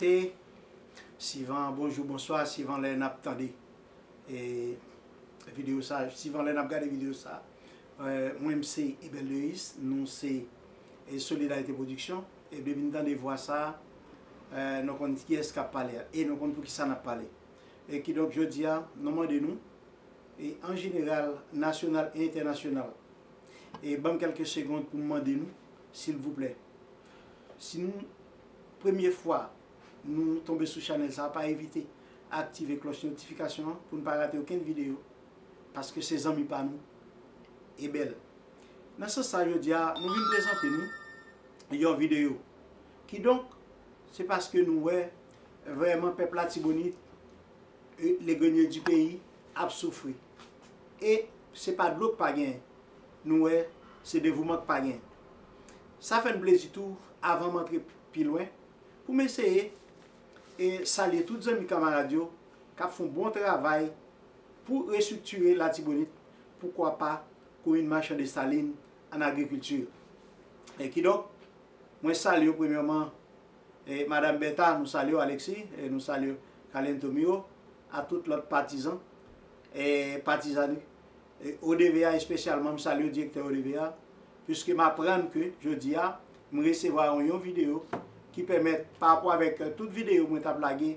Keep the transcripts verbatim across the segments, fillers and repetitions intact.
Se sivan, bonjou, bonswa, sivan lè n ap tande e videyo sa, sivan lè n ap gade videyo sa. E, mwen, m se Ebel Deris, nou se e Solidarité Production. E depi n tande vwa sa, e, nou konn kiyès k ap pale a, e nou konn poukisa n ap pale. E kidonk, jodi a, nou mande nou, e an jeneral, nasyonal e entènasyonal, e ban m kèlke segond pou m mande nou, silvouplè, si nou, premye fwa nou tonbe sou chanèl sa, pa evite aktive klòch notifikasyon an pou n pa rate okenn videyo, paske se zanmi pa nou, Ebel. Nan sans sa, jodi a, nou vin prezante nou yon videyo. Kidonk, se paske nou wè vrèman pèp Latibonit, e, le grenier du pays, ap soufri. E se pa dlo k pa genyen. Nou wè, se devouman k pa genyen. Sa fè n plezi tou, avan m antre pi lwen, pou m eseye e salye tout zanmi kamarad yo k ap fè yon bon travay pou restriktire Latibonit, poukwa pa komin Machan Desalin an agrikilti. E kidonk, mwen salye w premyèman, e, Madanm Bertha, nou salye w, Alexis, e nou salye w, Calento Miro, a tout lòt patizan, e, patizan, e, O D V A espesyalman, m salye w, direktè O D V A, piske m aprann ke jodi a, m resevwa yon, yon videyo ki pèmèt, pa rapò avèk, e, tout videyo mwen t ap lage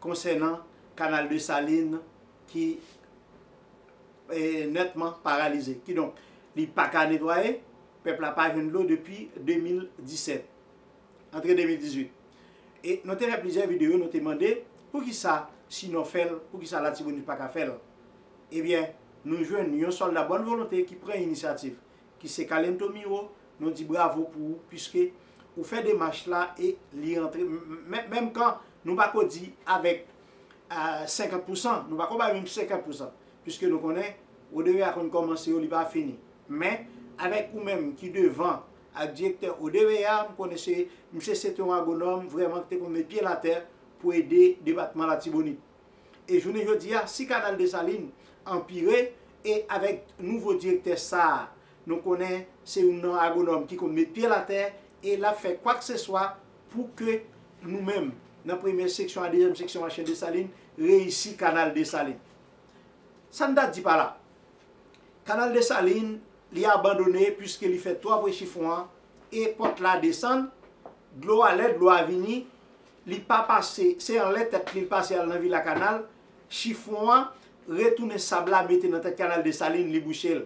konsènan Kanal Desalin ki, e, nètman paralize. Kidonk, li pa ka netwaye, pèp la pa jwenn dlo depi de mil disèt, antre de mil dizuit. E nou te fè plizyè videyo, nou te mande poukisa Sinò fè l, poukisa Latibonit pa ka fè l. Ebyen, nou jwenn yon sòlda bòn volonte ki pran inisyativ, ki se Calento Miro, nou di bravo pou ou, piske ou fè demach la e li rantre, m-, m-, menm kan nou pa ko di avèk, a, senkant pousan, nou pa ko bay menm senkant pousan, piske nou konnen O D V A konn kòmanse yo, li pa fini. Men, avèk ou menm ki devan, ak direktè O D V A, m konnen se, misye se te yon agwonòm vrèman ki te konn met pye l atè pou ede depatman Latibonit. E jounen jodi a, si Kanal Desalin anpire, e avèk nouvo direktè sa a, nou konnen se youn nan agwonòm ki konn met pye l atè, e l ap fè kwakseswa pou ke nou menm, nan premyè seksyon a dezyèm seksyon Machan Desalin, reyisi Kanal Desalin. Sa n ta di pa la? Kanal Desalin, li abandone piske li fè twò pre chifon an e pòt la desann, dlo a, lè dlo a vini, li pa pase, se anlè tèt li l pase al nan Vila Kanal, chifon an retounen sab la mete nan tèt Kanal Desalin, li bouche l.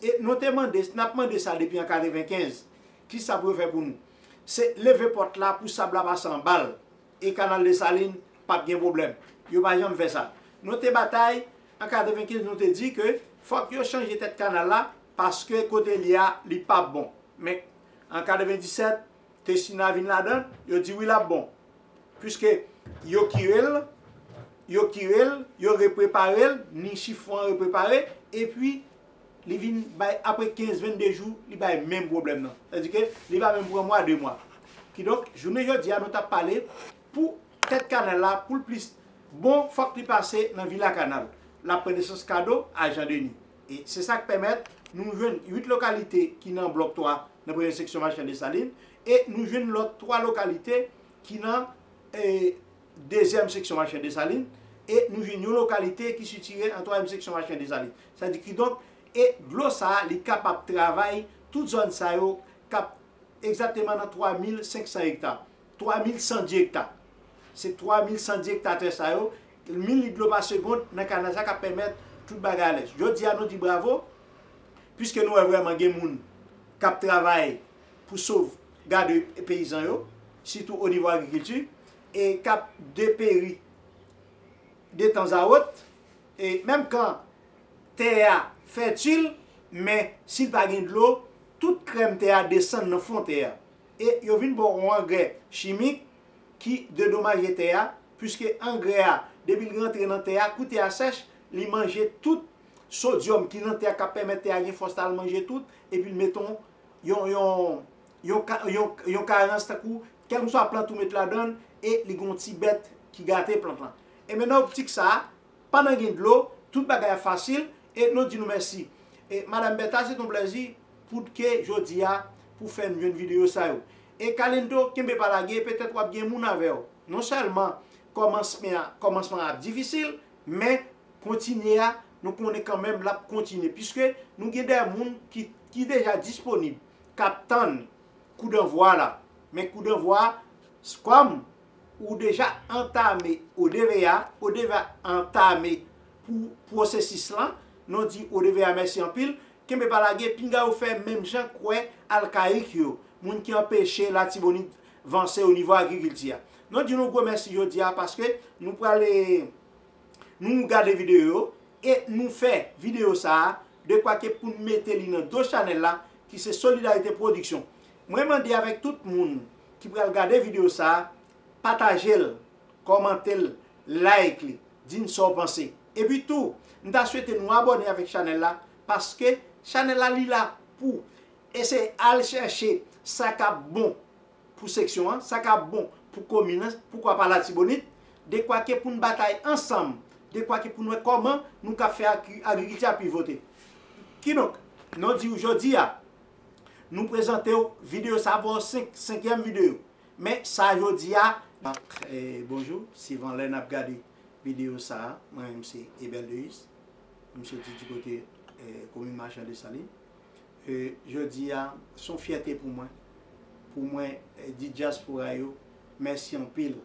E nou te mande, n ap mande sa depi an katrevenkenz, kisa pou yo fè pou nou? Se leve pòt la pou sab la pase anba l. E Kanal Desalin p ap gen pwoblèm. Yo pa janm fè sa. Nou te batay, an katrevenkenz, nou te di ke fòk yo chanje tèt kanal la, paske kote l ye a, li p ap bon. Men, an katrevendisèt, Tessina vin ladan, yo di wi, l ap bon. Piske yo kire l, yo kire l, yo reprepare l, ni chifon an reprepare, epi li vin bay, apre kenz, vennde jou, li bay menm pwoblèm nan. Sètadi ke li pa menm pran mwa, de mwa. Kidonk, jounen jodi a, nou t ap pale pou tèt kanal la, pou l plis bon, fòk li pase nan Vila Kanal. L ap pran nesans kado a Jan Deni. E se sa k pèmèt nou jwenn uit lokalite ki nan blòk twa nan premye seksyon Machan Desalin, e nou jwenn lòt twa lokalite ki nan, e, dezyèm seksyon Machan Desalin, e nou jwenn yon lokalite ki sitiye an twazyèm seksyon Machan Desalin. Sa di kidonk, e dlo sa a, li kapab travay tout zòn sa yo k ap egzakteman nan twa mil senk san ekta, twa mil san di ekta. Se twa mil san di ekta tè sa yo, mil lit dlo pa segonn nan kanal sa k ap pèmèt tout bagay alèz. Jodi a, nou di bravo, piske nou wè vrèman gen moun k ap travay pou sovgade peyizan yo, sitou o nivo agrikilti, e k ap deperi de tanzawòt, e menm kan tè a fètil, men si l pa gen dlo, tout krèm tè a desann nan fon tè a. E yo vin ba w yon angrè chimik ki dedomaje tè a, piske angrè a, depi l rantre nan tè a, kou tè a sèch, li manje tout sodyòm ki nan tè a, k ap pèmèt tè a gen fòs la, l manje tout, epi l mete yon, yon, yon, yon ka-, yon, yon karans, tankou kèlkeswa plant ou met ladan l, e li gen yon ti bèt ki gate plant lan. E men nan optik sa a, pandan gen dlo, tout bagay ap fasil, e nou di nou mèsi. E Madanm Bertha, se t on plèzi pou ke jodi a, pou fè n jwenn videyo sa yo. E Calento, kenbe pa lage, petèt w ap gen moun avè w. Non sèlman kòmansman an, kòmansman an ap difisil, men kontinye a, nou konnen kanmenm l ap kontinye, piske nou gen de moun ki, ki deja disponib, k ap tann kou danvwa la. Men kou danvwa a, kòm ou deja antame O D V A, O D V A antame pou pwosesis lan, nou di O D V A mèsi anpil, kenbe pa lage, pinga yo fè menm jan kwè alkayik yo, moun ki anpeche Latibonit vanse o nivo agrikilti a. Nou di nou gwo mèsi jodi a paske nou prale, nou gade videyo yo e nou fè videyo sa a dekwa ke pou n mete li nan do chanèl la ki se Solidarité Production. Mwen mande avèk tout moun ki pral gade videyo sa a, pataje l, kòmante l, like li, di n sa w panse. Epi tou, m ta swete nou abòne avèk chanèl la, paske chanèl la li la pou eseye al chèche sa k ap bon pou seksyon an, sa k ap bon pou komin an, poukwa pa Latibonit, dekwa ke pou n batay ansanm, dekwa ke pou n wè kòman nou ka fè agri-, agrikilti a pi vote. Kidonk, nou di w jodi a, nou prezante w videyo sa a, pou senk, senkyèm videyo. Men sa jodi a, eh, bonjou, sivan lè n ap gade videyo sa a, mwen menm se Ebel Deus, m soti di kote, eh, komin Machan Desalin. Eh, jodi a, se yon fyète pou mwen, pou mwen, eh, di dyaspora yo, mèsi anpil.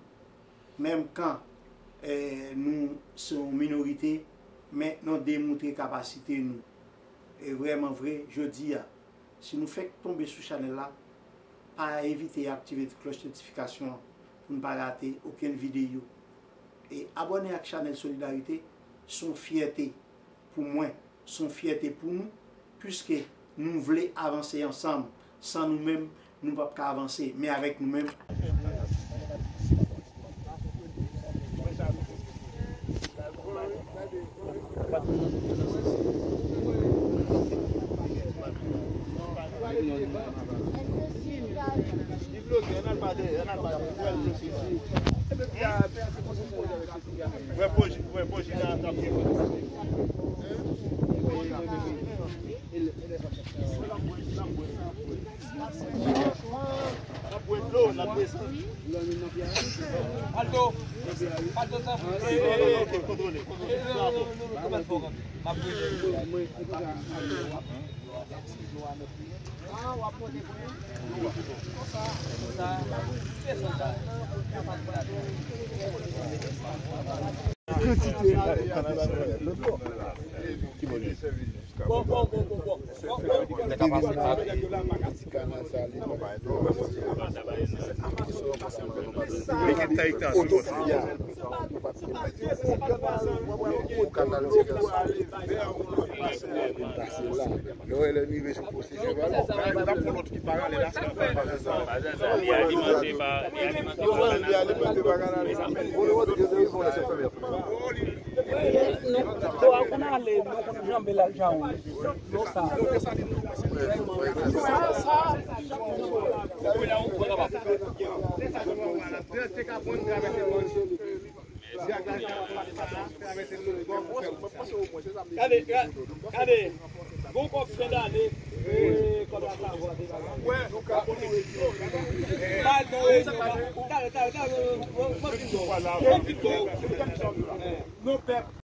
Menm kan, eh, nou se yon minorite, men nou demontre kapasite nou. E vrèman vre, jodi a, si nou fèk tonbe sou chanèl la, pa evite aktive klòch notifikasyon an pou n pa rate okenn videyo. E abòne ak chanèl Solidarité, se yon fyète pou mwen, se yon fyète pou nou, piske nou vle avanse ansanm. San nou menm, nou p ap ka avanse, men avèk nou menm. Aldo, Aldo, tanpri. Bon, bon, bon, bon, bon. Bon, bon. Li alimante pa, li alimante pa kanal. Gade, gade, gade. Gon kòb fendane. Gade, gade, gade. Non, pèp.